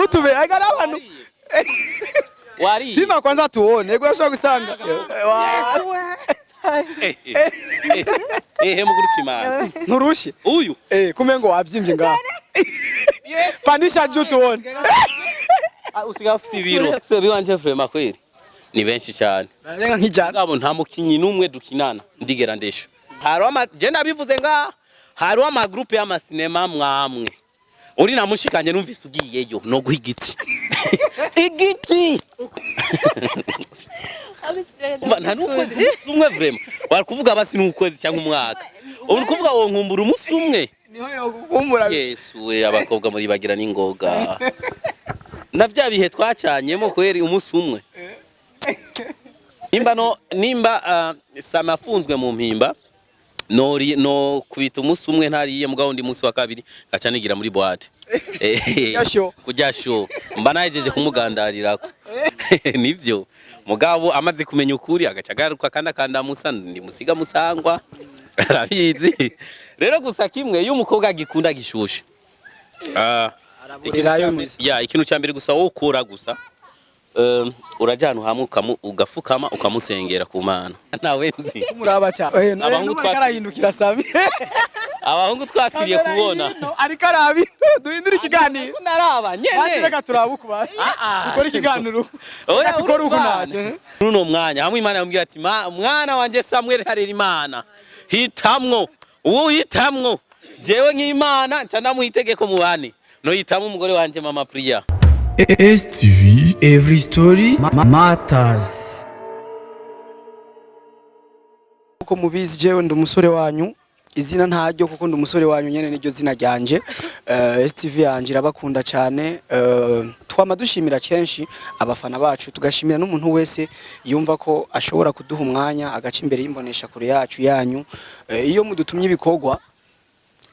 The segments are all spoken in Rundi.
Ntutube aga n'abantu. Wariye? Pima kwanza tuone. Ego, yashobora gusanga. Eh, eh, eh, eh, muguruka imana. Nturushe. Uyu. Eh, kumengo wavyimbye ngaho. Pandisha juu tuone. Ah, usigaye ufite ibiro se biwanje vraiment kweri ni benshi cyane. Barenga nk'ijana. Ngabo nta mukinyi n'umwe dukinana ndigera ndesha. Hariho ama je nabivuze nga hariho ama groupe y'amasinema mwamwe uri namushikanye numvise ugiyeyo no guha igiti igiti. Umva, nta n'ukwezi, umunsi umwe vraiment wari kuvuga basi n'ukwezi cyangwa umwaka, ubu ni kuvuga wo nkumbura umunsi umwe. Niho yokukumbura. Yesu we, abakobwa muri bagira n'ingoga na bya bihe twacanyemo kweri umunsi umwe. Nimba no nimba sama afunzwe mu mpimba nori no kubita umunsi umwe ntariye, mugabo undi munsi wa kabiri ngaca nigira muri boîte. Kurya show. Kurya show, mba nahejeje kumugandarirako nivyo, mugabo amaze kumenya ukuri agaca agaruka kandi akandamusa ndi musiga musangwa arabizi. Rero gusa kimwe, iyo umukobwa agikunda gishushe. Araburirayo muzi. Ya, ikintu cya mbere gusa wowe ukora gusa, uraja ahantu hamwe ugafukama ukamusengera ku Mana nawe nzi. Muraba cyane. Eh, Abahungu abahungu twarahindukira Sami. Abahungu twapfiriye kubona. Ariko arabi duhindura ikiganiro. Naraba Basi nyene. reka turabe uku basi. Ah, ah. Dukore ikiganiro. Oya, Reka dukore uku urumva. ntacyo. Nuno mwanya hamwe Imana yambwira ati: "Mwana wanje Samuel Harerimana, hitamwo uwo hitamwo." Jewe nk'Imana nca ndamuha itegeko mu bane no hitamo umugore wanje Mama Priya. STV Every Story Matters. Uko mubizi, jewe ndi umusore wanyu, izina ntaryo kuko ndi umusore wanyu nyene niryo zina ryanje. STV yanje irabakunda cyane. Twama dushimira kenshi abafana bacu, tugashimira n'umuntu wese yumva ko ashobora kuduha umwanya agaca imbere y'imbonesha kure yacu yanyu. Iyo mudutumye ibikorwa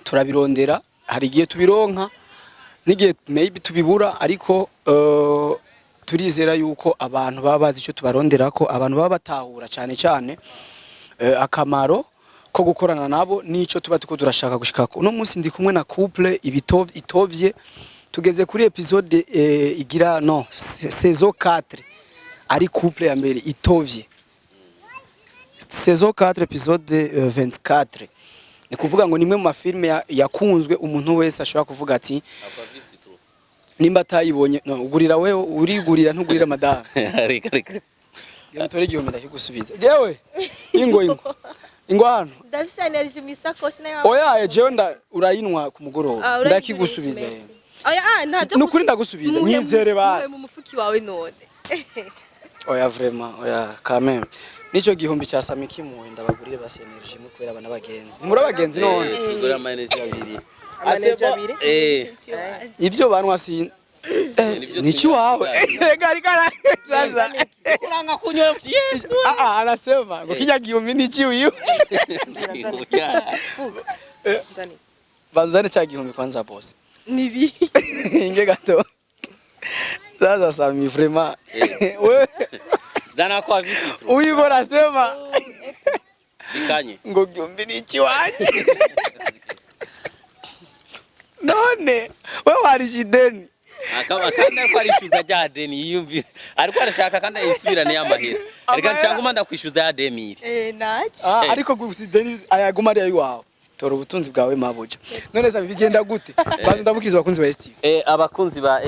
turabirondera, hari igihe tubironka n'igihe maybe tubibura, ariko turizera yuko abantu baba bazi icyo tubarondera, ko abantu baba batahura cyane cyane akamaro ko gukorana nabo n'ico tuba tuko turashaka gushikako. Uno munsi ndi kumwe na couple ibitov itovye. Tugeze kuri episode igira no saison 4, ari couple ya mbere itovye, saison 4 episode 24. Ni kuvuga ngo nimwe mu mafilme yakunzwe, umuntu wese ashobora kuvuga ati nimba atayibonye no ugurira wewe, urigurira ntugurira madame. Reka reka. Genda utore igihumbi ndakigusubiza. Jewe ingo ingo ingo hano. Ndafise energy mu isakoshi nayo. Oya, jewe nda urayinwa ku mugoroba. Ah, urayigurira, Ndakigusubiza. merci. Oya, ah, ntabyo. Nukuri ndagusubiza, nyizere basi. Mu mufuki wawe none. Oya, vraiment, oya, quand même. Nico gihumbi cya Sami kimuwe ndabagurire basi energy mu kubera abana bagenzi. Muri abagenzi none. Tugura ama energy abiri. Ama energy abiri? Eh. Ivyo banwa si Nivyo. Nichi wawe. Gari kara sasa. Uranga kunywa Yesu. Ah ah, anasema ngo kijya gihumbi ni chiwiwe. Fuga. Nzani. Banzane cha gihumbi kwanza, boss. Nibi. Inge gato. Sasa Sami, vraiment. Wewe Zana kwa visitro. huyu bora sema Bikanye. ngo gihumbi ni ikiwanje. None we warisha ideni. Akaba kandi ariko arishyuza rya deni yiyumvira. Ariko arashaka kandi ayisubirane y'amahera. Reka cyangwa ndakwishyuza ya 2000. Eh, naki. Ah, Eh. ariko gusa ideni ayaguma ari ayiwawe, tora ubutunzi bwawe mabuja. None Sami, bigenda gute? Bantu ndabukiza abakunzi ba STV. Abakunzi ba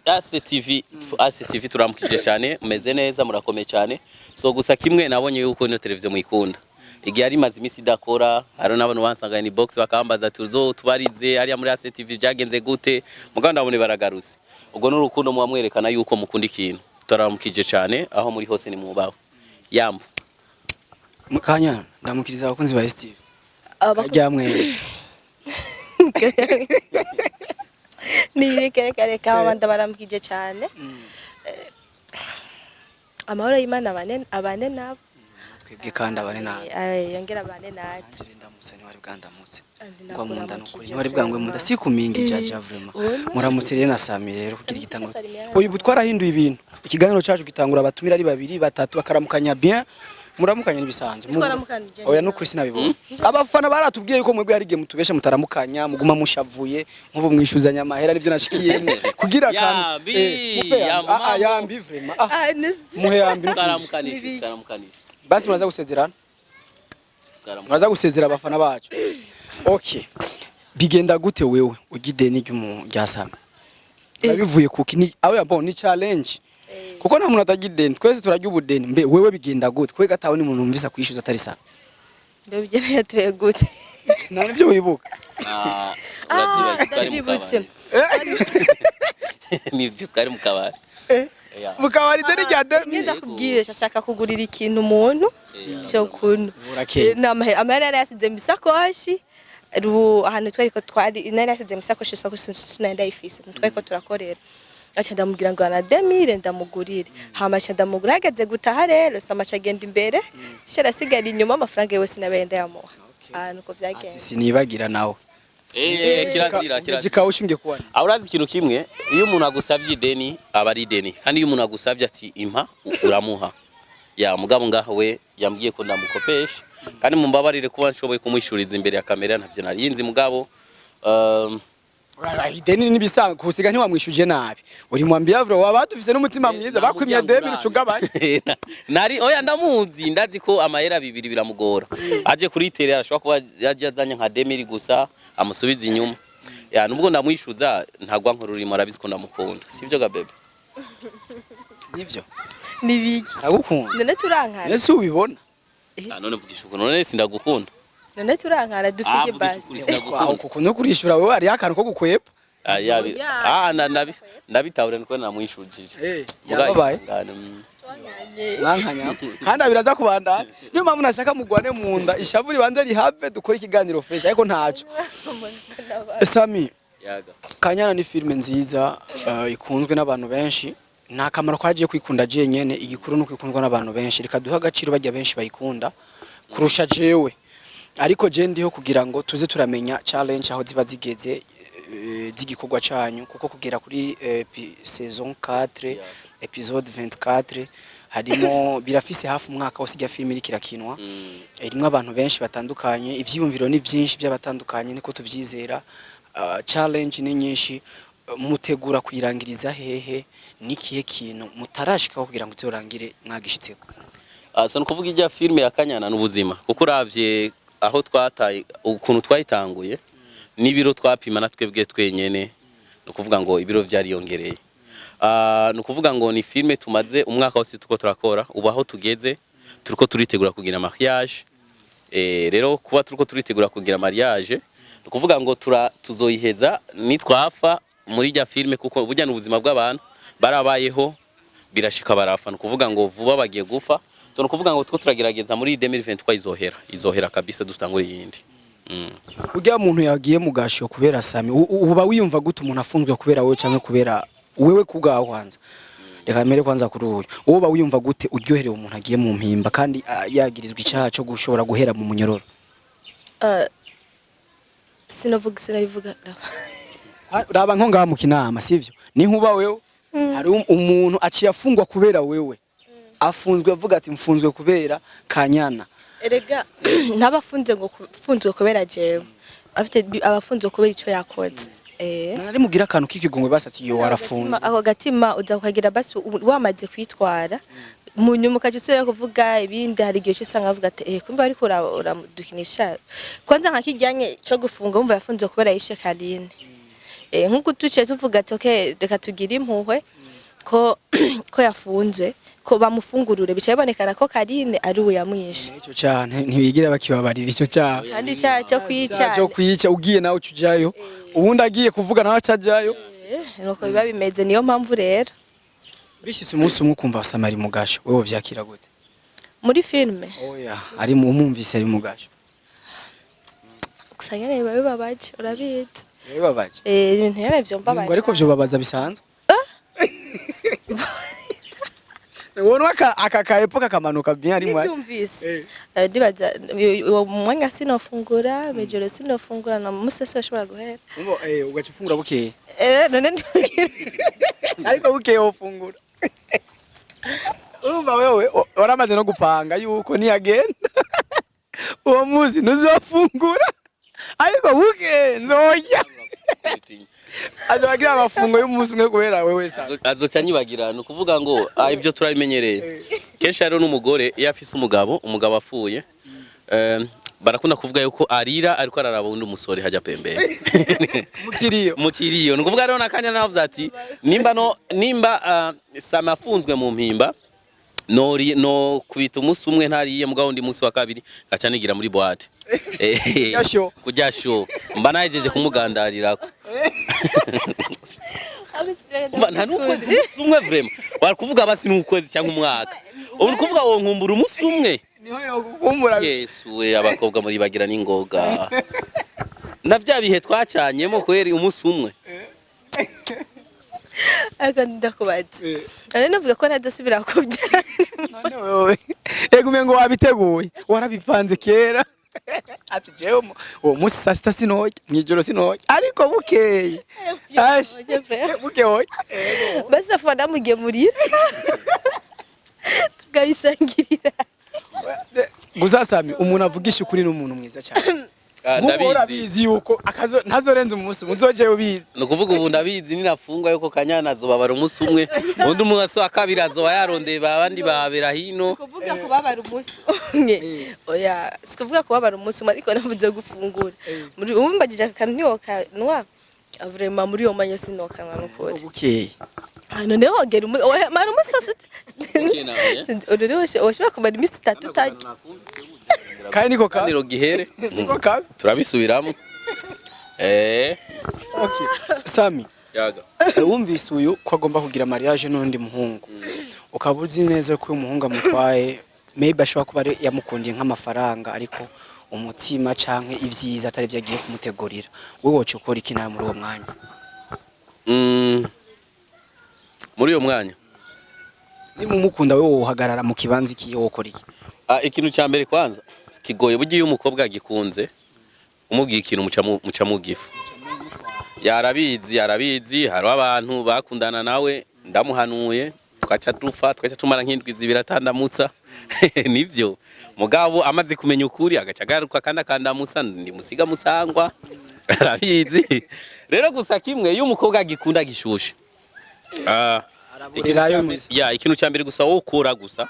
ACTV, ACTV, turamukije cyane, mumeze neza, murakomeye cyane. So gusa kimwe nabonye yuko ino televiziyo muyikunda. Igihe yari imaze iminsi idakora, hariho n'abantu bansanga inbox bakambaza tuzo tubarize hariya muri ACTV byagenze gute, mugabo ndabone baragarutse. Ubwo n'urukundo muba mwerekana yuko mukunda ikintu. Turaramukije cyane aho muri hose, ni mubaho. Yambo. Mukanya ndamukiriza abakunzi ba STV. Abakunzi Karyamwe. Ni reka reka reka, abandi baramukije cyane. Amahoro y'Imana abane abane nabo. Twebwe kandi abane nawe. Yongera abane natwe. Nanjye ndamutse, ntiwari bwandamutse. Andi Ngwa mu nda nukuri. nakuramukije. Ntiwari bwangwe mu nda sikuminga ijaja vraiment. Ubona? Muramutse rero na Sami rero kugira Sami igitangura. Salimiana. Oya, ubu twarahinduye ibintu. Ikiganiro cyacu gitangura abatumira ari babiri batatu bakaramukanya bien. Muramukanye n'ibisanzwe. Twaramukanije. Oya, nukuri sinabibonye. Abafana baratubwiye yuko mwebwe hari igihe mutubesha mutaramukanya, muguma mushavuye, nk'ubu mwishuzanya amahera, nivyo nashikiyemo kugira akantu. Yambi, Mupe yambi. yambi, Ah, ah, mambo. yambi vraiment. Ah, Ah, muhe yambi nukuri. Twaramukanije, twaramukanije. Basi muraza gusezerana. Twaramukanije. Muraza gusezera abafana bacu. Okay, bigenda gute wewe ujya ideni ry'umu rya Sami? Bivuye kuki? Ni aho ya bon, ni challenge, kuko nta muntu atajya ideni, twese turajya ubudeni. Mbe wewe bigenda gute kwe gatawe ni umuntu wumvisa kwishyuza atari Sami? Mbe bigenda yatuye gute? Nta nibyo wibuka? Ah, urabyibagiwe, twari mu Ndabyibutse. kabari. Nibyo, twari mu kabari. Yeah. Mu kabari, ideni rya deni. Ngenda kubwira, ashaka kugurira ikintu umuntu cyo kunywa. Urakeye. Amahera yari yasize mu isakoshi, ahantu twari ko twari nari yasize mu isakoshi, isakoshi sinari ndayifise, twari ko turakorera. Aca ndamubwira ngo ana 2000 ndamugurire, hama aca ndamugura. Hageze gutaha rero, sama aca agenda imbere, shara asigara inyuma, amafaranga yose nabaye ndayamuha. Ah, nuko vyagenze. Sinibagira nawe. Eh, kirazira, kirazira. Gikawa ushingiye kuwa Aho urazi ikintu kimwe, iyo umuntu agusabye ideni aba ari ideni, kandi iyo umuntu agusabye ati impa, uramuha. Ya mugabo ngaho we yambwiye ko ndamukopesha, kandi mumbabarire kuba nshoboye kumwishuriza imbere ya kamera, ntavyo narinzi mugabo ideni nibisanzwe kusiga ntiwamwishuje nabi, uri mwambia vro waba dufise n'umutima mwiza, bakwimye demi ucugabanye. Nari oya, ndamuzi, ndazi ko amahera 2 biramugora, aje kuri tere arashobora kuba yaje azanye nka 2000 gusa amusubiza inyuma. Ya nubwo ndamwishuza ntagwa nkururimo, arabizi ko ndamukunda, sivyo ga bebe? Nivyo. Nibiki? Aragukunda. None turankana. Ese ubibona? Ah, none vugisha ukuri, none sindagukunda? None turankana. Ah, Dufike vugisha basi. ukuri, sindagukunda. Aho kuko no kurishura wewe hariyo akantu ko gukwepa. Ah, yabi. Oya. Ah, na nabi ndabitahure niko namwishujije. Muga Yababaye. ihangane, Mwankanya kandi abiraza kubandanya, niyo mpamvu nashaka mugwane mu nda, ishavu ribanze rihave, dukore ikiganiro fresh, ariko ntaco. Sami. Yaga. Kanyana ni filime nziza, ikunzwe n'abantu benshi. Nta kamaro kagiye kwikunda jenyene, igikuru ni kwikundwa n'abantu benshi. Reka duhe agaciro bajya benshi bayikunda kurusha jewe, ariko je ndiho kugira ngo tuze turamenya challenge aho ziba zigeze, z'igikorwa canyu, kuko kugera kuri saison 4 episode 24 harimo birafise hafi umwaka wose ijya filime iriko irakinwa, irimwo abantu benshi batandukanye, ivyiyumviro ni vyinshi by'abatandukanye, niko tuvyizera. Challenge ni nyinshi. Mutegura kuyirangiriza hehe? Nikihe kintu mutarashikaho kugira ngo izorangire mwagishitseko? Ah, so nukuvuga ijya filime ya Kanyana n'ubuzima, kuko uravye aho twataye, ukuntu twayitanguye n'ibiro twapima na twebwe twenyene, nukuvuga ngo ibiro vyariyongereye. Ah, nukuvuga ngo ni filime tumaze umwaka wose tuko turakora. Ubu aho tugeze turiko turitegura kugira mariage. Rero kuba turiko turitegura kugira mariage, nukuvuga ngo tuzoyiheza nitwafa muri rya filime, kuko burya n'ubuzima bw'abantu barabayeho, birashika barafa, nukuvuga ngo vuba bagiye gufa. So nukuvuga ngo two turagerageza muri 2023 izohera, izohera kabisa, dutangure iyindi. Urya muntu yagiye mu gasho kubera Sami, uba wiyumva gute umuntu afunzwe kubera wowe canke kubera wewe kubwawe? Kwanza reka mere kwanza kuri uyu, wowe uba wiyumva gute uryoherewe umuntu agiye mu mpimba kandi yagirizwa icaha co gushobora guhera mu munyororo? Sinovuga, sinabivuga. Raba nko ngaha mu kinama, sivyo? Ni nkuba wewe hari umuntu aciye afungwa kubera wewe, afunzwe avuga ati mfunzwe kubera Kanyana. Erega ntabafunze ngo funzwe kubera jewe, afite abafunzwe kubera ico yakoze. Nari mugira akantu k'ikigongwe basi ati yo warafunzwe. Ako gatima uza kukagira basi wamaze kwitwara, mu nyuma ukaca usubira kuvuga ibindi. Hari igihe usanga avuga ati eh, kumbe ariko uradukinisha. Kwanza nka kijyanye cyo gufunga, wumva yafunzwe kubera yishe Karine, nkuko tuciye tuvuga ati okay, reka tugire impuhwe ko yafunzwe, ko bamufungurure, bicaye bibonekana ko Karine ari we yamwishe. Ico cyaha ntibigira bakibabarira icyo cyaha. Kandi icyaha cyo kwica. Icyaha cyo kwica, ugiye nawe uca ujayo, uwundi agiye kuvuga nawe acajayo. Nuko biba bimeze, niyo mpamvu rero. Bishitse umunsi umwe ukumva Sami ari mu gasho, wewe vyakira gute? Muri filime? Oya, ari mu umwumvise ari mu gasho. Gusa nyene biba bibabaje, urabizi. Bibabaje. Ibintu nyene vyombabaza. Ngo ariko vyobabaza bisanzwe, wona aka kaepo kakamanuka bien ari mwa. Nibyumvise. Ndibaza uwo mwanya sinofungura, mejoro sinofungura, na musi wose bashobora guhera. Ngo ugaca ufungura bukeye? None ntibagira. Ariko bukeye wofungura. Urumva. Urumva wewe waramaze no gupanga yuko niyagenda uwo munsi ntuzofungura, ariko buke nzoya azobagira amafungo y'umunsi umwe kubera wewe sa. Azoca nyibagira. Ni ukuvuga ngo ibyo turabimenyereye kenshi. Hariho n'umugore iyo afise umugabo, umugabo apfuye, barakunda kuvuga yuko arira ariko araraba undi musore hajya pembeni. Mukiriyo. Mukiriyo. Ni ukuvuga rero nakanya navuze ati nimba no nimba sama afunzwe mu Mpimba, nori no kubita umunsi umwe ntariye, mugabo undi munsi wa kabiri ngaca nigira muri boîte. Kurya show. Kurya show, mba nahejeje kumugandarirako. Umva, nta n'ukwezi, umunsi umwe vraiment wari kuvuga basi n'ukwezi cyangwa umwaka. Ubu ni kuvuga wo nkumbura umunsi umwe. Niho yokukumbura. Yesu we, abakobwa muri bagira n'ingoga na bya bihe twacanyemo kweri, umunsi umwe. Ariko ndakubaza, none navuga ko ntadasubira kubyara. None wewe ego umengo wabiteguye, warabipanze kera ati jewe uwo munsi saa sita sinorya, mw'ijoro sinorya, ariko bukeye. Ash, bukeye oya. Basi afa ndamugemurira tukabisangirira. Gusa Sami, umuntu avugisha ukuri ni umuntu mwiza cyane. Ah, nk'ubu ndabizi. Urabizi yuko akazo ntazorenza umunsi muzojewe ubizi. Ni ukuvuga ubu ndabizi ninafungwa yuko Kanyana azobabara umunsi umwe, undi munsi wa kabiri azoba yarondeye abandi babera hino. Sikuvuga kubabara umunsi umwe, oya, sikuvuga kubabara umunsi umwe, ariko navuze gufungura muri umbagije akantu ntiwokanwa vraiment muri uwo mwanya, sinokanwa n'ukuri. Bukeye. Ah, none wogera oya, mara umunsi wose. Bukeye nawe, eh? None woshobora kumara iminsi 3 utarya? Kandi niko kabi. Kaniro gihere. Niko kabi. Turabisubiramo. Okay, Sami. Yaga. Wumvise uyu ko agomba kugira mariage n'undi muhungu, ukaba uzi neza ko uyu muhungu amutwaye maybe ashobora kuba ari yamukundiye nk'amafaranga, ariko umutima canke ivyiza atari byo agiye kumutegurira. Wowe woca ukora iki nawe muri uwo mwanya? Muri uyo mwanya? Niba umukunda, wowe wohagarara mu kibanza iki? Wokora iki? Ah, ikintu cya mbere kwanza kigoye, burya iyo umukobwa agikunze umubwiye ikintu muca mu gifu. Yarabizi, yarabizi. Hariho abantu bakundana nawe ndamuhanuye, twaca dupfa, twaca tumara nk'indwi 2 atandamutsa. Nivyo, mugabo amaze kumenya ukuri agaca agaruka kandi akandamutsa, ndimusiga musangwa. Arabizi rero. Gusa kimwe, iyo umukobwa agikunda gishushe, Araburirayo muzi. Ya, ikintu cya mbere gusa wowe ukora gusa,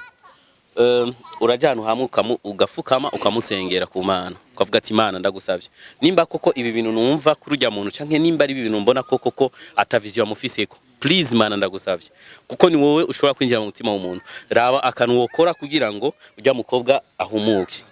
uraja ahantu hamwe ugafukama, ukamusengera ku Mana, ukavuga ati: "Imana, ndagusabye, nimba koko ibi bintu numva kuri urya muntu canke nimba ari ibi bintu mbona ko koko ata vision amufiseko, please Mana, ndagusabye, kuko ni wowe ushobora kwinjira mu mutima w'umuntu, raba akantu wokora kugira ngo urya mukobwa ahumuke."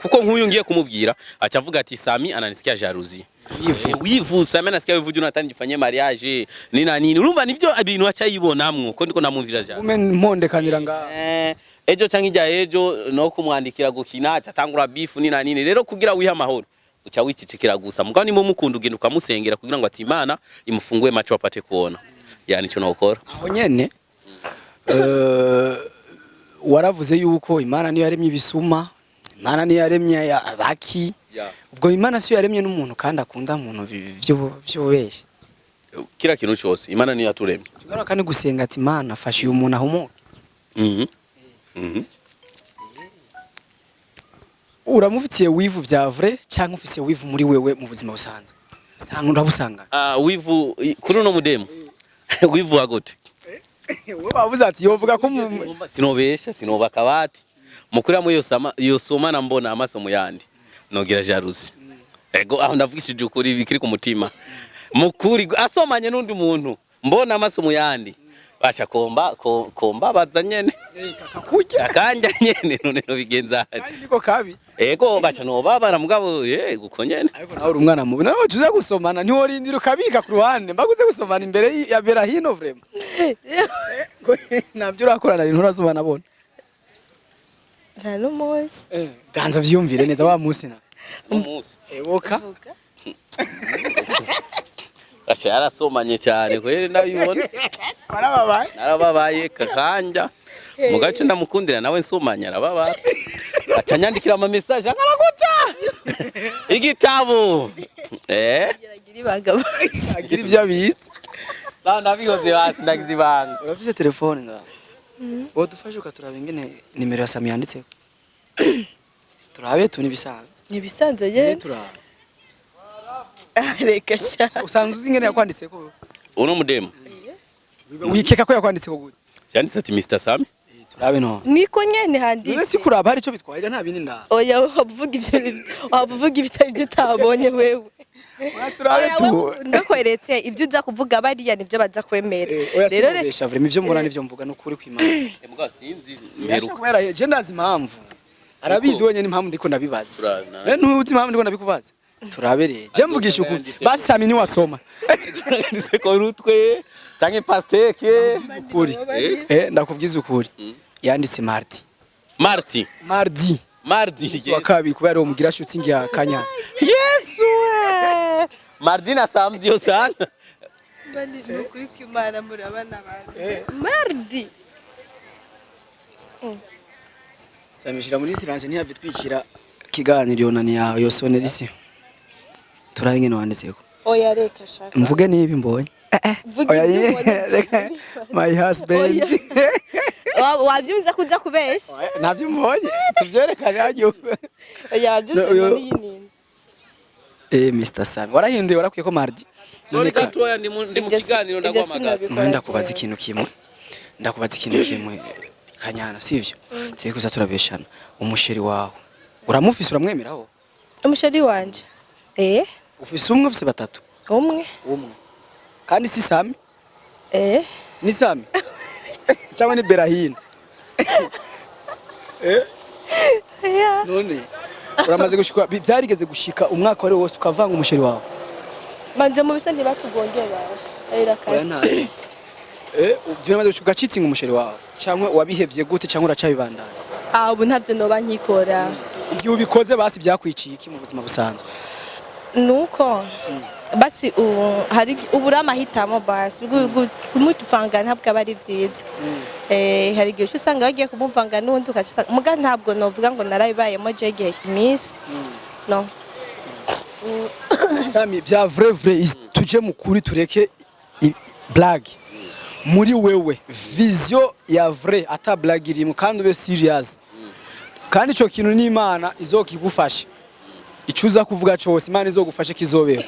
Kuko nk'uyu ngiye kumubwira aca avuga ati: "Sami ananisikia jalousie." Wivu. Wivu. Sami anasikia wivu juu nataka nifanyie mariage nini na nini. Urumva nivyo ibintu aca yibonamwo ko ndiko namumvira jalousie. Ume mpondekanira ngaha. Ejo canke ijya ejo no kumwandikira gukina aca atangura beef ni na nini. Rero kugira wiha amahoro uca wicicikira gusa. Mugabo nimba umukunda, ugenda ukamusengera kugira ngo ati Imana imufungue macho apate kuona. Yani ico nokora. Aho nyene waravuze yuko Imana niyo yaremye ibisuma, Imana niyo yaremye abaki. Ubwo Imana siyo yaremye n'umuntu kandi akunda umuntu vy'ububeshyi? Kila kintu cyose Imana niyo yaturemye. Tugaruka kandi gusenga ati: "Imana, fasha uyu muntu ahumuke." Mhm. Mhm. Uramufitiye wivu vya vrai cyangwa ufise wivu muri wewe mu buzima busanzwe? Sanga urabusanga. Ah, wivu kuri uno mudemu? Wivu wa gute? Wewe wavuze ati yovuga ko Sinobesha, sinoba kabati mukuri yosama yosomana mbona amaso muyandi nogira jalousie. Ego, aho ndavugishije ukuri bikiri ku mutima. Mukuri asomanye n'undi muntu mbona amaso muyandi, basha komba komba baza nyene. Kakurya. Akanja nyene, none no bigenza ate? Kandi niko kabi. Ego, basha nobabara, mugabo yego uko nyene. Ariko nawe uri umwana mubi, nawe tuza gusomana ntiworindira ukabika ku ruhande, mbaguze gusomana imbere ya Berahino. Vraiment ntabyo urakorana, nturasomana bona. Nta n'umunsi. Ganza vyiyumvire neza wa munsi na Umunsi eboka. Vuga. Basha yarasomanye cyane kweri, ndabibona. Warababaye. Narababaye kakanja, mugace ndamukundira nawe nsomanye arababara, aca nyandikira ama message akaraguta igitabo. Agira ibanga. Agira ibyo abitse. Sawa, ndabihoze basi, ndagize ibanga. Urafise telefone ngaho? Wodufasha ukaturaba ingene nimero ya Sami yanditseho, turabe tu nibisanzwe. Ntibisanzwe Nyene nyene. Turabe. Reka sha. Usanzwe uzi ingene yakwanditseko? Uno mudemu. Wikeka ko yakwanditseko gute? Yanditse ati Mr Sami. Turabe none. Niko nyene None handitse. si kuraba hari ico bitwaye, nta bindi ndaba. Oya, wavuga ivyo, wavuga ibitari ibyo utabonye wewe. Turabe Oya, tu. wewe ndakweretse ibyo uza kuvuga, bariya nibyo baza kwemera. Oya, rero sinubesha vraiment, ivyo mbona nivyo mvuga nukuri kwimana. Mbwa sinzi. Mperuka Mperuka. kubera je ndazi impamvu, arabizi wenyene impamvu ndiko ndabibaza. Turabe. Rero ntuzi impamvu ndiko ndabikubaza, turabereye je mvugisha ukuri. Basi Sami niwasoma. Yanditse ko rutwe canke pastèque. Ukuri, ndakubwiza ukuri, yanditse mardi. Marti. Mardi. Mardi. Wa kabiri, kubera uwo mugira shooting ya Kanya. Yesu we! Mardi na samedi yo sana. Ni ukuri kw'Imana, murabana abantu mardi. Samishira muri silence, ntiyave twikira kiganiro nani yawe yo sonerisi. Turabe ingene wanditseko. Oya, reka shaka. Mvuge nibi mbonye. Vuga Oya, ibyo ubonye. reka, my husband. Wabyumviza ko uza kubesha. Oya, ntabyo mbonye, tuvyerekane hagiye. Oya, wabyumviza. N'iyi nini? Mr Sami warahinduye, warakwiye ko mardi. None gatoya ndi mu Ibyo kiganiro, ibyo ndaguhamagara. sinabikora. None ndakubaza ikintu kimwe, ndakubaza ikintu kimwe Kanyana, sivyo? Sivyo kuza turabeshana. Umusheri wawe uramufise, uramwemeraho? Umusheri wanje, eh. Ufise umwe, ufise batatu? Umwe. Umwe kandi si Sami? Eh. Ni Sami cyangwa ni Berahine? Yeah. None uramaze gushika, byarigeze gushika umwaka wari wose ukavanga umusheri wawe? Manze mu bisa ntibatugongeye bawe ayira Oya, kazi. ntazi. Byaramaze gushika ugacitsinga umusheri wawe, cyangwa wabihevye gute, cyangwa uracabibandanya? Ah, ubu ntabyo noba nkikora. Igihe ubikoze basi byakwiciye iki mu buzima busanzwe? Nuko basi ubu hari ubura amahitamo, basi kumuvanga ntabwo aba ari byiza. Hari igihe uca usanga bagiye kumuvanga n'undi, ugaca usanga muga ntabwo novuga ngo narabibayemo je igihe iminsi no. Sami, bya vrai vrai, tuje mu kuri, tureke blague. Muri wewe, vision ya vrai, ata blague irimo, kandi ube serious, kandi ico kintu n'Imana izokigufasha. Ico uza kuvuga cose Imana izogufashe kizobeho.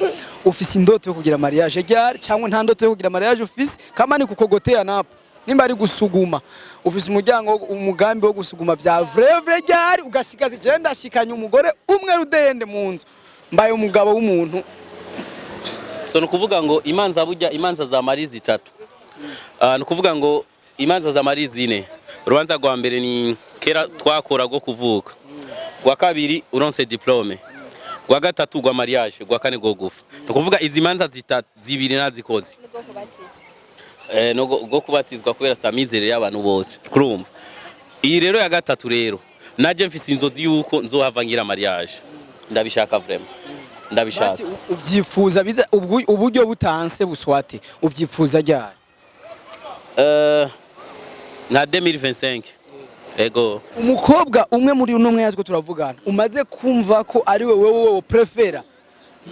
Ufise indoto yo kugira mariage ryari, cyangwa nta ndoto yo kugira mariage ufise? Kama ni kukogotea napo, nimba ari gusuguma, ufise umuryango umugambi wo gusuguma vya vrai vrai ryari, ugashikaza je ndashikanye umugore umwe rudende mu nzu, mbaye umugabo w'umuntu? So ni ukuvuga ngo imanza, burya imanza za mari zitatu. Ni ukuvuga ngo imanza za mari zine. Urubanza rwa mbere ni kera twakora rwo kuvuka, rwa kabiri uronse diplôme, rwa gatatu rwa mariage, rwa kane rwo gufa. Ni ukuvuga izi manza zitatu, zibiri nazikoze. No rwo kubatizwa kubera samizere y'abantu bose kurumva. Iyi rero ya gatatu rero naje mfise inzozi yuko nzohava ngira mariage, ndabishaka vraiment, ndabishaka. Basi ubyifuza uburyo butanse buswate, ubyifuza ryari? Nka 2025, ego. Umukobwa umwe muri uno mwanya two turavugana, umaze kumva ko ari we wowe préféra,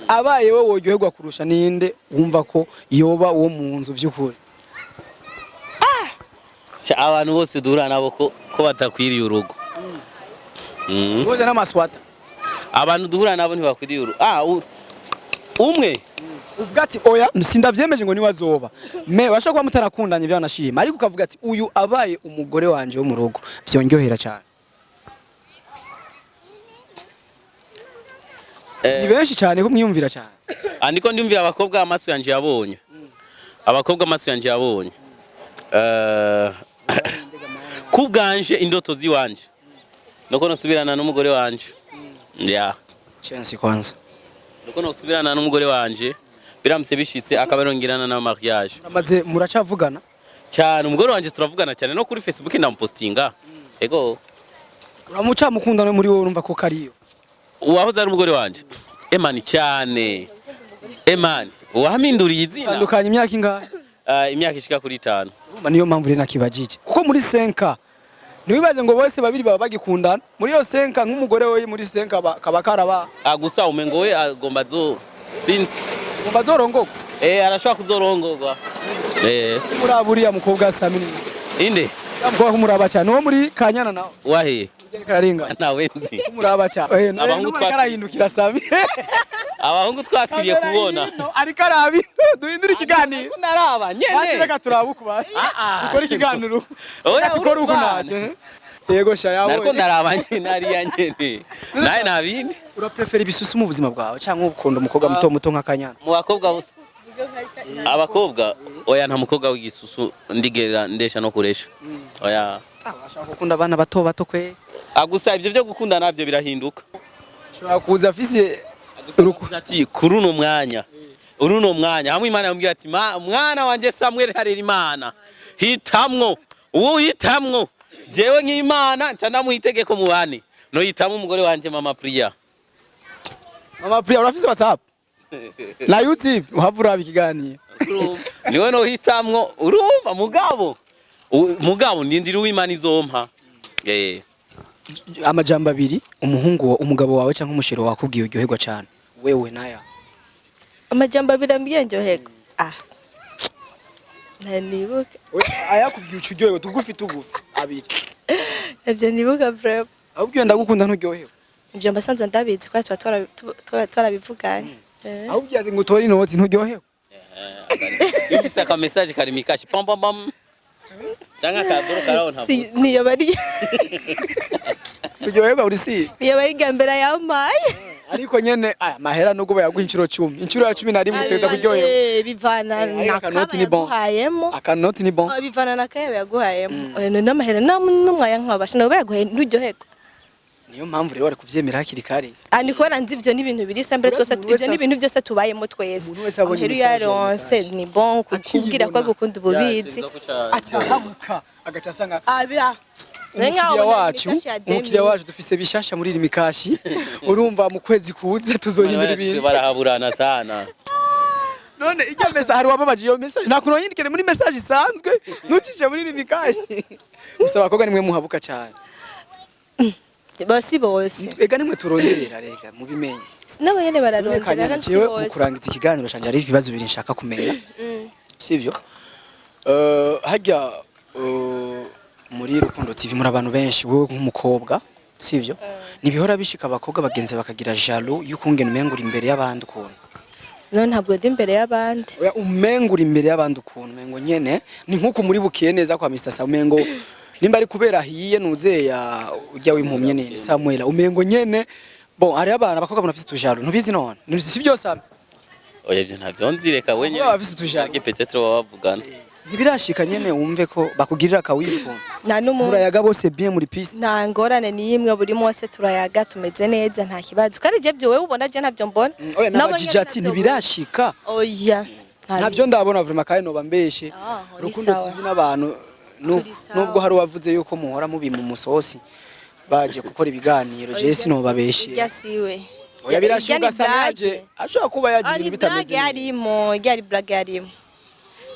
abaye wowe woryoherwa kurusha, ninde wumva ko yoba uwo mu nzu by'ukuri? Sha, abantu bose duhura nabo ko batakwiriye urugo. Bose n'amaswata? Abantu duhura nabo ntibakwiriye urugo. Ah, umwe. Uvuga ati oya, sindavyemeje ngo niwe azoba, me bashobora kuba mutarakundanye byanashima, ariko ukavuga ati uyu abaye umugore wanje wo mu rugo vyongerera cyane. Ni benshi cyane ko mwiyumvira cyane? Ah, ndiko ndumvira abakobwa amaso yanje yabonye. Abakobwa amaso yanje yabonye. Kubwanje indoto ziwanje. Nuko nosubirana n'umugore wanje. Yeah. Chance kwanza. Nuko nosubirana n'umugore wanje biramutse bishitse akaba arongirana na mariage. Muramaze, muracavugana? Cyane, umugore wanje turavugana cyane, no kuri Facebook ndamupostinga. Ego. Uramuca mukundana, muri wowe urumva ko kariyo? Uwahoze ari umugore wanje. Emani cyane. Emani, wahaminduriye izina. Tandukanye imyaka ingahe? Imyaka ishika kuri 5. Urumva niyo mpamvu rero nakibajije, kuko muri senka ntiwibaze ngo bose babiri baba bagikundana muri iyo senka, nk'umugore we muri senka kaba karaba. Ah, gusa umengo we agomba zo sinzi. Ngo bazorongogwa. Arashobora kuzorongorwa. Muri buriya mukobwa Sami Inde? Mukobwa kumuraba cyane uwo muri Kanyana nawe. Wahe? Kararinga. Nawe nzi. Kumuraba cyane. Abahungu N'ubu ariko arahindukira Sami. Abahungu twapfiriye kubona. Ariko arabi duhindura ikiganiro. Naraba Basi nyene. reka turabe uku basi. Ah, ah. Dukore ikiganiro. Oya, Reka dukore uku urumva. ntacyo. Yego sha Nariko yabonye. ndaraba nyene hariya nyene. Nawe nabindi. Uraprefera ibisusu mu buzima bwawe cyangwa ukunda umukobwa muto muto nka Kanyana? Mu bakobwa bose, abakobwa, oya, nta mukobwa w'igisusu ndigera ndesha no kuresha, oya. Ah, washaka gukunda abana bato bato kwe. Gusa ivyo vyo gukunda navyo birahinduka. Ushobora kuza afise Urukundo ati kuri uno mwanya, uri uno mwanya hamwe Imana yambwira ati: "Mwana wanje Samuel Harerimana, hitamwo uwo hitamwo." Jewe nk'Imana nca ndamuha itegeko mu bane nohitamwo umugore wanje Mama Priya. Mama Priya, urafise WhatsApp na YouTube, uhava uraba ikiganiro. Niwe nohitamwo, urumva? Mugabo mugabo ndindira uw'Imana izompa. Amajambo abiri umuhungu umugabo wawe cyangwa umushero wakubwiye uryoherwa cyane wewe naya? Amajambo abiri ambwiye ndyoherwa, ah, ntanibuka. Ayakubwiye uca uryoherwa tugufi tugufi abiri. Ntabyo nibuka vraiment. Ahubwo ndagukunda nturyohewe? Ibyo mbasanzwe ndabizi kubera tuba twarabivuganye. Ahubwo ati ngo utore inoti nturyohewe? Yumvise aka message kari mikashi pam pam pam cyangwa akaboro karaho ntabwo. Niyo bari Uryoherwa uri si? Niyo bari gambera yampaye. Ariko nyene aya mahera nubwo bayaguha inshuro 10, inshuro ya 11 uteza kuryoherwa. Bivana Ariko na akanoti kaba ni bon. yaguhayemo. Akanoti ni bon. Oh, bivana na kayaba yaguhayemo. None amahera n'umwanya nkabasha nabo bayaguhaye nturyoherwa? Niyo mpamvu rero wari kuvyemera hakiri kare. Ah, ni kubera nzi ivyo n'ibintu biri simple twese. Umuntu wese Ivyo n'ibintu byose tubayemo twese. Umuntu wese abonye Amahera message ya uyaronse Mikashi. ni bon kukubwira ko Akiyibona. agukunda ububizi. Acahabuka agaca asanga Abira umukiriya wacu, umukiriya wacu dufise bishasha muri iri mikashi, urumva mu kwezi kuza tuzohindura ibintu. Barahaburana sana. None ijya message hari wababaje iyo message, nta kuntu yindikire muri message isanzwe ntucishe muri iri mikashi? Gusa abakobwa nimwe muhabuka cyane. Bose bose. Ega nimwe turonderera, rega mubimenye. Nabo nyene bararondera Kanyana, kandi si jewe mu bose. kurangiza ikiganiro canje hari ibibazo bibiri nshaka kumenya, sivyo? Hajya muri Rukundo TV muri abantu benshi, wewe nk'umukobwa, sivyo, ntibihora bishika abakobwa bagenzi bakagira jaloux y'ukungene umenga uri imbere y'abandi ukuntu? No, ntabwo ndi imbere y'abandi. Oya, umenga uri imbere y'abandi ukuntu, umengo nyene ni nk'uko muri bukiye neza kwa Mr. Sam, umengo nimba ari kubera hiye nuzeya ujya w'impumye nene Samuel, umengo nyene bon hari abana abakobwa banafite utujaloux, ntubizi none si byo Sam? Oya, ibyo ntabyo nzi, reka wenyine. Abakobwa bafise utujaloux. Ariko peut-être baba bavugana. Ntibirashika nyene wumve ko bakugirira akawivu? Nta n'umunsi. Murayaga bose bien muri peace? Nta ngorane n'imwe, buri munsi turayaga, tumeze neza, nta kibazo. Kandi je byo wewe ubona je ntabyo mbona. Oya, Nabo nyene nabajije ati ntavyo ntibirashika? mbona. Oya, Ntabyo ndabona vraiment, kandi noba mbeshe. Ah, ni Rukundo sawa. TV n'abantu Turi sawa. nubwo hari uwavuze yuko muhora mubima umusosi baje gukora ibiganiro, je sinobabeshe. Irya siwe. Oya, birashika Irya ni ugasanga blague. yaje ashobora kuba yaje Ah, ibintu ni bitameze blague neza. yarimo, ryari blague yarimo.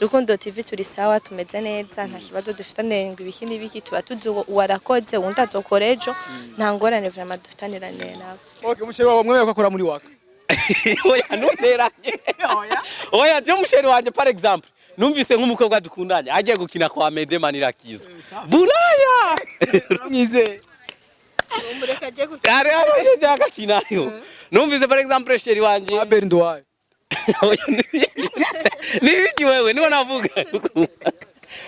Rukundo TV turi sawa, tumeze neza, nta kibazo dufitane ngo ibiki n'ibiki, tuba tuzi uwo warakoze uwundi azokora ejo, nta ngorane vraiment dufitaniraniye nabo. Okay, umusheri wawe mwemeye ko akora muri Waka? Oya, ntuteranye. Oya, je umusheri wanje, par exemple, numvise nk'umukobwa dukundanye agiye gukina kwa Mede Manirakiza, buraya. Mwizeye? Umureka aje gukina. Ari abaje agakinayo, numvise par exemple chéri wanje Abel Nduwayo? Nibiki wewe, niho navuga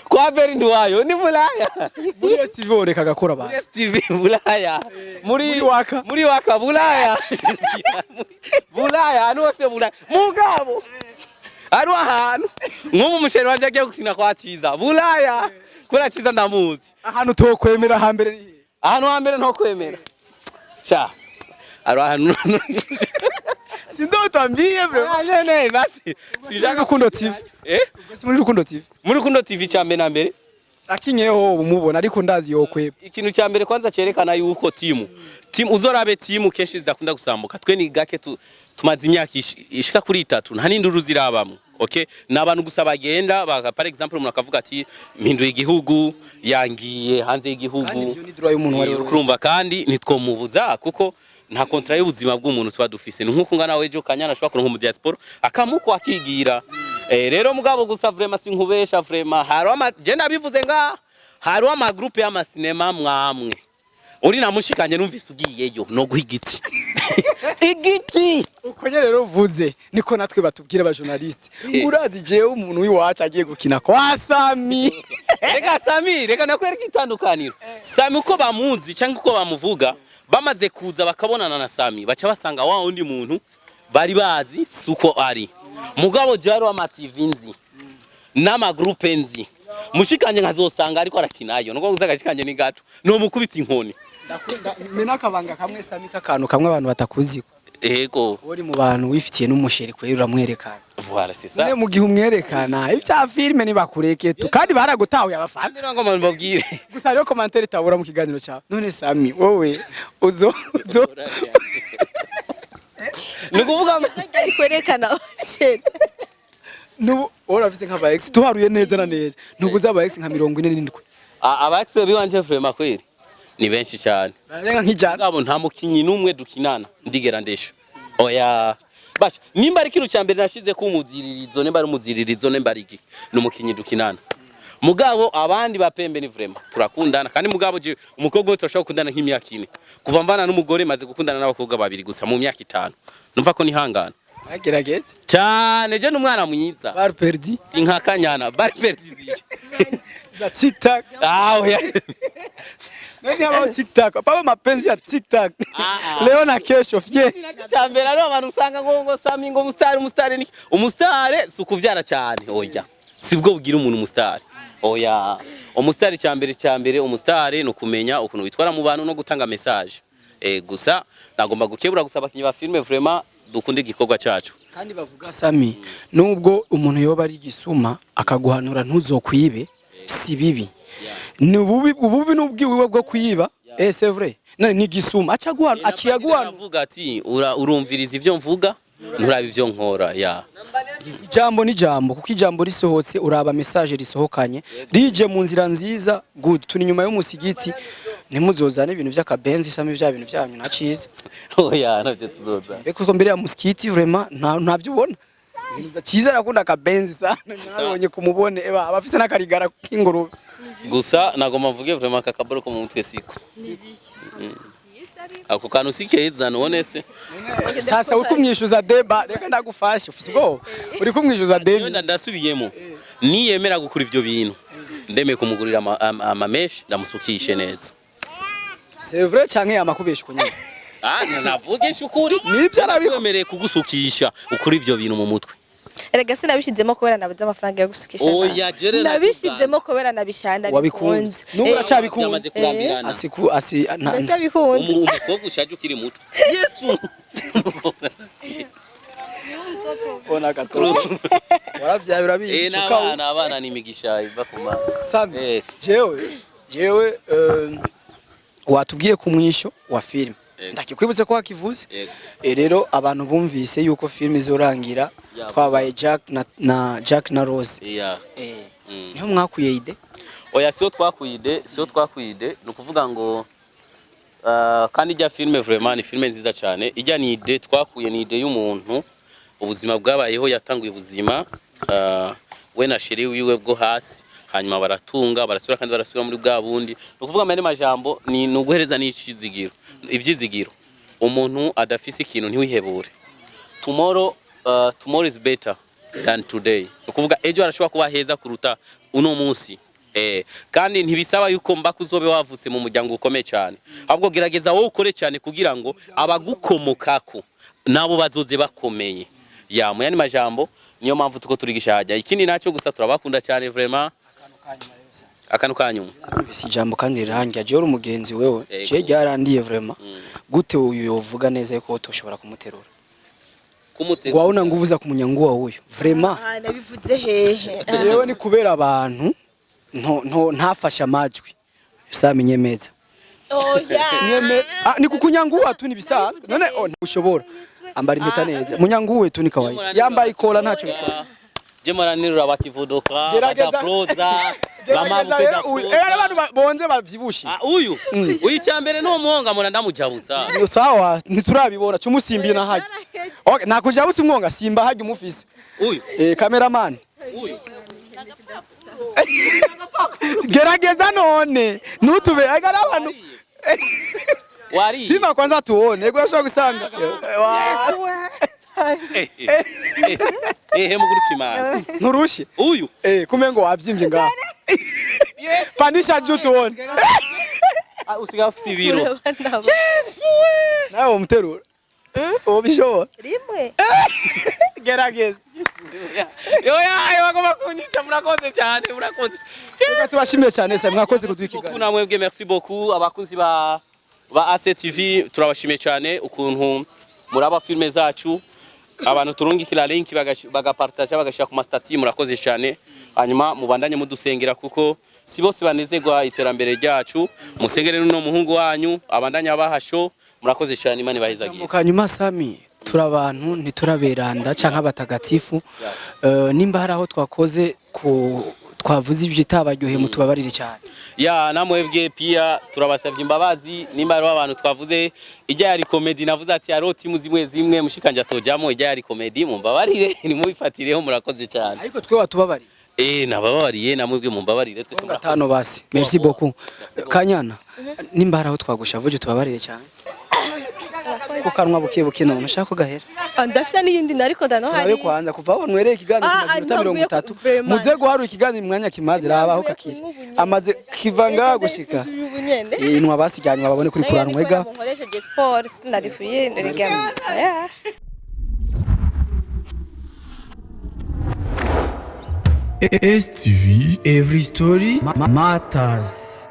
kwa Beri Nduwayo ni bulaya. Muri STV woreka agakora Muri basi? STV bulaya, muri Muri Waka? Muri Waka bulaya, bulaya ahantu hose bulaya. Mugabo ari ahantu nk'ubu umusheri wanje agiye gukina kwa Ciza, bulaya, kubera Ciza ndamuzi. Ahantu tokwemera hambere ni hehe? Ahantu hambere ntokwemera sha ari ahantu Sindotambie bro. Ah, nyene basi. Muri Sinshaka. Rukundo TV? Eh. Ubwo si muri Rukundo TV? Muri Rukundo TV cya mbere na mbere. Akinyeho umubona, ariko ndazi yokweba. Ikintu cya mbere kwanza cyerekana yuko timu uzorabe, timu kenshi zidakunda gusambuka. Twe ni gake tumaze imyaka ishika kuri 3, nta n'induru zirabamwo. Okay, ni abantu gusa bagenda baka, par exemple umuntu akavuga ati mpinduye igihugu, yangiye hanze y'igihugu. Kandi ivyo ni droit y'umuntu uwo ari we wese. Kurumva kandi ntitwomubuza kuko nta contrat y'ubuzima bw'umuntu tuba dufise. Ni nk'uko ngana wejo Kanyana ashobora kuronka mu diaspora akamukwa akigira. Rero mugabo gusa vraiment sinkubesha, vraiment hari ama je nabivuze nga Hariho amagroupe y'amasinema mwamwe uri namushikanye, numvise ugiyeyo no guha igiti igiti. Uko nyene rero uvuze niko natwe batubwira abajournaliste. Urazi jewe umuntu w'iwacu agiye gukina kwa Sami. Reka Sami, reka nakwereka itandukaniro. Sami uko bamuzi cyangwa uko bamuvuga, bamaze kuza bakabonana na Sami, baca basanga wa wundi muntu bari bazi suko ari. Mugabo je hariho ama TV nzi n'amagroupe nzi, mushikanye nkazosanga ariko arakinayo, nuko gusa agashikanye ni gato no mukubita inkoni. Mena akabanga kamwe Sami, k'akantu kamwe abantu batakuziko. Ego. Uri mu bantu wifitiye n'umuchéri kwera uramwerekana. Voilà, c'est ça. None mu gihe umwerekana ibya filime nibakureke tu, kandi baragutahuye abafana. Kandi ngo mbabwire. Gusa hariho commentaire itabura mu kiganiro cyawe: none Sami wowe uzo Ni ukuvuga Ari kwerekana chéri. Nubu urafise nk'aba ex, tuharuye neza na neza ntuguze aba ex nka 47. Aba ex biwanje vraiment kweri ni benshi cyane. Bararenga nk'ijana. Ngabo nta mukinyi n'umwe dukinana ndigera ndesha, oya. Basha nimba ari ikintu cya mbere nashize ko umuziririzo, nimba ari umuziririzo, nimba ari iki, ni umukinyi dukinana. Mugabo abandi bapembe ni vraiment turakundana. Kandi mugabo je umukobwa we turashobora gukundana nk'imyaka 4. Kuva mvana n'umugore, maze gukundana n'abakobwa babiri gusa mu myaka 5. Numva ko nihangana. Bagerageje. Cyane, je n'umwana mwiza. Bar perdu. Sinkakanyana bari perdu zije. Za TikTok. Ah, oya. Nani habaho TikTok papa, mapenzi ya TikTok. Ah, ah. Leo na kesho fye. Cya mbere hariho abantu usanga ngo Sami ngo umusitari, umusitari ni umusitari, si ukuvyara cyane, oya, sibwo bugira umuntu umusitari, oya. Umusitari cya mbere umusitari ni ukumenya ukuntu witwara mu bantu no gutanga message. Gusa nagomba gukebura gusa abakinyi ba filime, vraiment dukunda igikorwa cyacu. Kandi bavuga Sami, nubwo umuntu yoba ari gisuma akaguhanura ntuzokwibe, si bibi, ni ububi. Ububi n'ubwiwe bwo kwiba, c'est vrai. None ni gisuma aca guhana, aciye aguhana. Avuga ati: Urumviriza ivyo mvuga, nturaba ivyo nkora." Ya. Ijambo ni jambo, kuko ijambo risohotse uraba message risohokanye, rije mu nzira nziza. Good, turi inyuma y'umusigiti, ntimuzozane ibintu vy'akabenzi Sami, vya bintu vyanyu nacize. Oya, navyo tuzoza. Mbeko ko mbere ya musikiti vraiment ntavyo ubona. Ibintu cyiza, arakunda akabenzi sana, nabonye kumubone eba abafise n'akarigara k'ingurube. Gusa nagomba mvuge vraiment aka kaboro ko mu mutwe siko ako kantu si keza, none se? Sasa uri kumwishuza deba, reka ndagufashe, ufise ubwoba, uri kumwishuza deba. Wenda ndasubiyemo, niyemera gukura ivyo bintu, ndemeye kumugurira amamèches ndamusukishe neza. C'est vrai canke yamakubesha nyene? Ah, navugisha ukuri. Nibyo arabikora. Wemereye kugusukisha ukuri ivyo bintu mu mutwe. Erega sinabishizemo kubera nabuze amafaranga yo gusukisha. Oya, jere. Nabishizemo kubera nabishanda. Wabikunze, n'ubu uracabikunze. Byamaze kurambirana. Asiku asi Ndacabikunze. Umukobwa ushaje ukiri muto, Yesu. Ona gato waravyaye urabizi. N'abana, abana ni imigisha iva ku Mana. Sami, jewe watubwiye ku mwisho wa filime. Ndakikwibutse ko wakivuze. Yego. Rero abantu bumvise yuko filime izorangira twabaye Jack na Jack na Rose. Niho mwakuye idée? Oya, siyo twakuye idée, siyo twakuye idée. Ni ukuvuga ngo kandi ijya filime vraiment ni filime nziza cyane. Ijya ni idée twakuye, ni idée y'umuntu ubuzima bwabayeho, yatanguye ubuzima we na chéri wiwe bwo hasi, hanyuma baratunga, barasubira kandi barasubira muri bwa bundi. Ni ukuvuga mu yandi majambo ni uguhereza n'icizigiro, ivyizigiro umuntu adafise ikintu: ntiwihebure, tomorrow, tomorrow is better than today. Ni ukuvuga ejo harashobora kuba heza kuruta uno munsi. Kandi ntibisaba yuko mba kuzobe wavutse mu muryango ukomeye cyane, ahubwo gerageza wowe ukore cyane kugira ngo abagukomokako nabo bazoze bakomeye. Ya, mu yandi majambo niyo mpamvu tuko turigisha hajya. Ikindi nacyo gusa turabakunda cyane vraiment. Akantu kanyuma. Numvise ijambo kandi rirangiye, jewe uri umugenzi wewe. Yego. Je ryarandiye vraiment. Gute uyu yovuga neza yuko utoshobora kumuterura? Kumute. Ngo waona nguvu za kumunyangua huyu vraiment. Ah, nabivuze hehe? Jewe ni kubera abantu nto ntafashe amajwi. Sami, nyemeza. Oya. Nyeme, ah, ni kukunyangua tu, ni bisanzwe. None oh, ntushobora ambara impeta neza, munyanguwe tu ni kawaida, yambaye ikola ntacyo bitwaye. Je muranirura bakivuduka. Badafroza. Gerageza rero uyu, abantu bonze bavyibushe. Ah, uyu icyambere ni umuhonga mura ndamujabutsa. Sawa, ntiturabibona, cumusimbiye na hajya. Okay, nakujabutsa umwonga, simba hajya umufise. Uyu. Cameraman. Uyu. Gerageza none ntutube aga n'abantu. Wariye? Pima kwanza tuone, ego yashobora gusanga. Eh, eh, eh, eh, muguruka imana. Nturushe. Uyu. Eh, kumengo wavyimbye ngaho. Pandisha juu tuone. Ah, usigaye ufise ibiro. Urabona. Nawe umuterura. Ubishobora? Rimwe. Gerageza. Yoya, bagomba kunyica. Murakoze cyane, murakoze. Reka tubashimiye cyane se mwakoze kuduha Merci beaucoup. ikiganiro. Namwebwe, merci beaucoup, abakunzi ba ACTV, turabashimiye cyane ukuntu muraba filme zacu, abantu turungikira link bagapartaja, bagashira ku ma statuts. Murakoze cyane. Hanyuma mubandanye mudusengera kuko si bose banezerwa iterambere ryacu. Musengere n'uno muhungu wanyu abandanye abahasho. Murakoze cyane, Imana ibahezagiye. Kanyuma Sami, turi abantu, ntituraberanda canke abatagatifu. Nimba hari aho twakoze ku twavuze ibyo itabaryoheye, mutubabarire cyane. Ya, namwebwe pia turabasabye imbabazi nimba hariho abantu twavuze. Ijya yari comedy, navuze ati hariho timu zimwe zimwe mushikanje atojamo. Ijya yari comedy, mumbabarire, nimubifatireho. Murakoze cyane. Ariko twe watubabariye. Eh, nabababariye, namwebwe mumbabarire twese. Murakoze. Gatano basi, merci beaucoup. Kanyana, nimba hari aho twagushavuje, tubabarire cyane. Kukanwa buke buke none ushaka ko gahera. Ah, ndafise n'iyindi nariko ndanohari. Turabe kwanza kuva aho nwereye ikiganiro Ah, kimaze ah, iminota mirongo ntanguye itatu. vraiment. Muze guharura ikiganiro imwanya kimaze, raba aho kakiri amaze kiva ngaha gushika. Ubu nyene. Eh, inwa basiganye babone kuri kuranwa ega. Nkoresheje sport sinarifuye ndirigama. Yeah. STV Every Story Matters.